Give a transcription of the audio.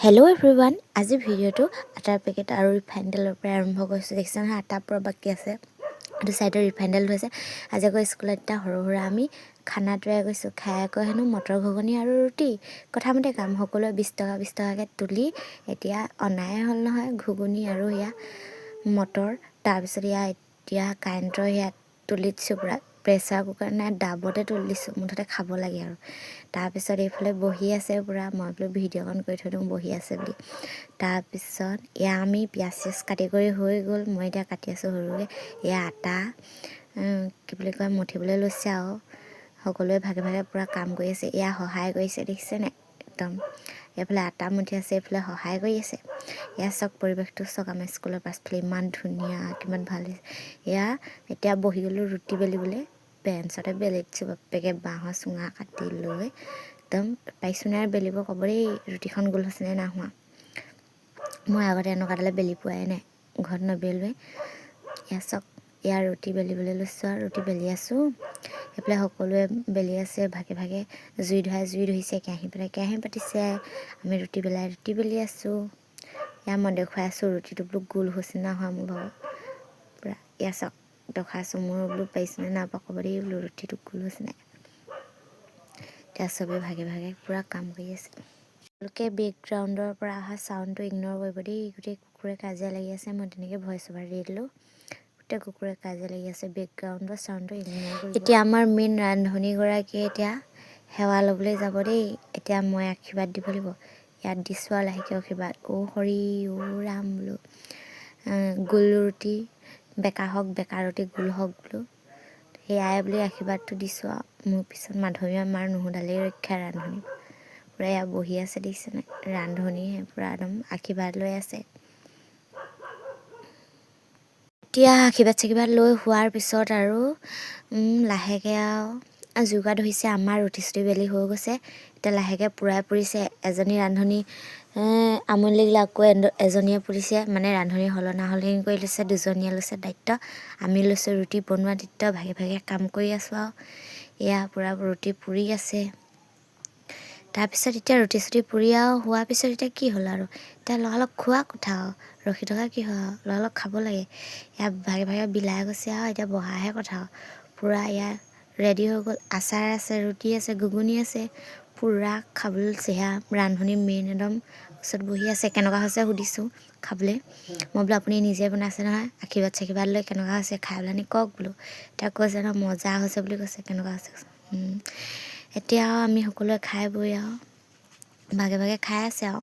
Hello' everyone, আজি ভিডিঅ'টো আটাৰ পেকেট আৰু ৰিফাইন তেলৰ পৰা আৰম্ভ কৰিছোঁ। দেখিছে নহয়, আটা পূৰা বাকী আছে, এইটো চাইডত ৰিফাইন তেল থৈছে। আজি আকৌ স্কুলত এতিয়া সৰু সুৰা আমি খানা তৈয়াৰ কৰিছোঁ। খাই আকৌ হেনো মটৰ ঘুগুনি আৰু ৰুটি। কথামতে কাম, সকলোৱে 20 টকা 20 টকাকৈ তুলি এতিয়া অনাই হ'ল নহয় ঘুগুনি আৰু সেয়া মটৰ। তাৰপিছত এয়া এতিয়া কাৰেণ্টৰ সেয়া তুলি দিছোঁ, পূৰা প্ৰেছাৰ কুকাৰ নাই, ডাবতে তুলি দিছোঁ, মুঠতে খাব লাগে আৰু। তাৰপিছত এইফালে বহি আছে পূৰা, মই বোলো ভিডিঅ' অকণ কৰি থৈ দিওঁ বহি আছে বুলি। তাৰপিছত এয়া আমি পিঁয়াজ চিয়াজ কাটি কৰি হৈ গ'ল। মই এতিয়া কাটি আছোঁ সৰুকৈ। এয়া আটা কি বুলি কয়, মঠিবলৈ লৈছে আৰু সকলোৱে ভাগে ভাগে পূৰা কাম কৰি আছে। এয়া সহায় কৰিছে, দেখিছে নাই? একদম এইফালে আটা মঠি আছে, এইফালে সহায় কৰি আছে। এয়া চাওক, পৰিৱেশটো চাওক, আমাৰ স্কুলৰ পাছফালে ইমান ধুনীয়া, কিমান ভাল লাগিছে। এয়া এতিয়া বহি গ'লোঁ ৰুটি বেলিবলৈ। বেঞ্চতে বেলি দিছোঁ বাপেকে, বাঁহৰ চুঙা কাটি লৈ একদম। পাৰিছোঁ নাই বেলিব ক'ব দেই, ৰুটিখন গোল হৈছেনে নাই হোৱা। মই আগতে এনেকুৱা বেলি পোৱাই নাই, ঘৰত নবেলোৱে। এয়া চাওক, এয়া ৰুটি বেলিবলৈ লৈছোঁ আৰু ৰুটি বেলি আছোঁ। এইফালে সকলোৱে বেলি আছে ভাগে ভাগে। জুই ধৰাই জুই ধৰিছে, কেৰাহী পেলাই কেৰাহী পাতিছে। আমি ৰুটি বেলাই ৰুটি বেলি আছোঁ। এয়া মই দেখুৱাই আছোঁ ৰুটিটো বোলো গোল হৈছে নাই হোৱা মোৰ ভাগৰ পূৰা। এয়া চাওক, দেখুৱাই আছোঁ মোৰ বোলো, পাৰিছেনে নাই পোৱা ক'ব দেই বোলো, ৰুটিটো গোল হৈছে নাই। এতিয়া চবেই ভাগে ভাগে পূৰা কাম কৰি আছে। তেওঁলোকে বেকগ্ৰাউণ্ডৰ পৰা অহা চাউণ্ডটো ইগন'ৰ কৰিব দেই। গোটেই কুকুৰে কাজিয়া লাগি আছে। মই তেনেকৈ ভইচ অভাৰ দি দিলোঁ। গোটেই কুকুৰে কাজিয়া লাগি আছে, বেকগ্ৰাউণ্ডৰ চাউণ্ডটো ইগন'ৰ কৰিব। এতিয়া আমাৰ মেইন ৰান্ধনীগৰাকীয়ে এতিয়া সেৱা ল'বলৈ যাব দেই। এতিয়া মই আশীৰ্বাদ দিব লাগিব। ইয়াত দিছোঁ আৰু লাহেকৈ আশীৰ্বাদ। অ' হৰি, অ' ৰাম বোলো, গোল ৰুটি বেকা হওক, বেকা ৰুটি গোল হওক বোলো, সেয়াই বুলি আশীৰ্বাদটো দিছোঁ। আৰু মোৰ পিছত মাধৱী আমাৰ নুসুধালেই ৰক্ষা। ৰান্ধনী পূৰা এয়া বহি আছে, দেখিছেনে? ৰান্ধনীয়ে পূৰা একদম আশীৰ্বাদ লৈ আছে। এতিয়া আশীৰ্বাদ চাশীৰ্বাদ লৈ হোৱাৰ পিছত আৰু লাহেকৈ আৰু যোগাৰ ধৰিছে। আমাৰ ৰুটি চুটি বেলি হৈ গৈছে, এতিয়া লাহেকৈ পূৰাই পুৰিছে। এজনী ৰান্ধনী আমনি লাগিলে, আকৌ এজনীয়ে পুৰিছে। মানে ৰান্ধনী সলনা সলনি কৰি লৈছে, দুজনীয়ে লৈছে দায়িত্ব। আমি লৈছোঁ ৰুটি বনোৱা দায়িত্ব। ভাগে ভাগে কাম কৰি আছোঁ আৰু এয়া পূৰা ৰুটি পুৰি আছে। তাৰপিছত এতিয়া ৰুটি চুটি পুৰি আৰু হোৱাৰ পিছত এতিয়া কি হ'ল আৰু এতিয়া লগালগ খোৱা কথা। আৰু ৰখি থকা কি হয়? আৰু লগালগ খাব লাগে। ইয়াত ভাগে ভাগে বিলাই গৈছে আৰু এতিয়া বহাহে কথা। আৰু পূৰা ইয়াত ৰেডি হৈ গ'ল। আচাৰ আছে, ৰুটি আছে, ঘুগুনি আছে, পূৰা খাবলৈ লৈছে। সেয়া ৰান্ধনী মেইন একদম ওচৰত বহি আছে। কেনেকুৱা হৈছে সুধিছোঁ খাবলৈ। মই বোলো আপুনি নিজে বনাইছে নহয়, আশীৰ্বাদ চাশীৰ্বাদ লৈ কেনেকুৱা হৈছে খাই পেলানি কওক বোলো। এতিয়া কৈছে ন, মজা হৈছে বুলি কৈছে। কেনেকুৱা হৈছে? এতিয়া আৰু আমি সকলোৱে খাই বৈ আৰু ভাগে ভাগে খাই আছে আৰু।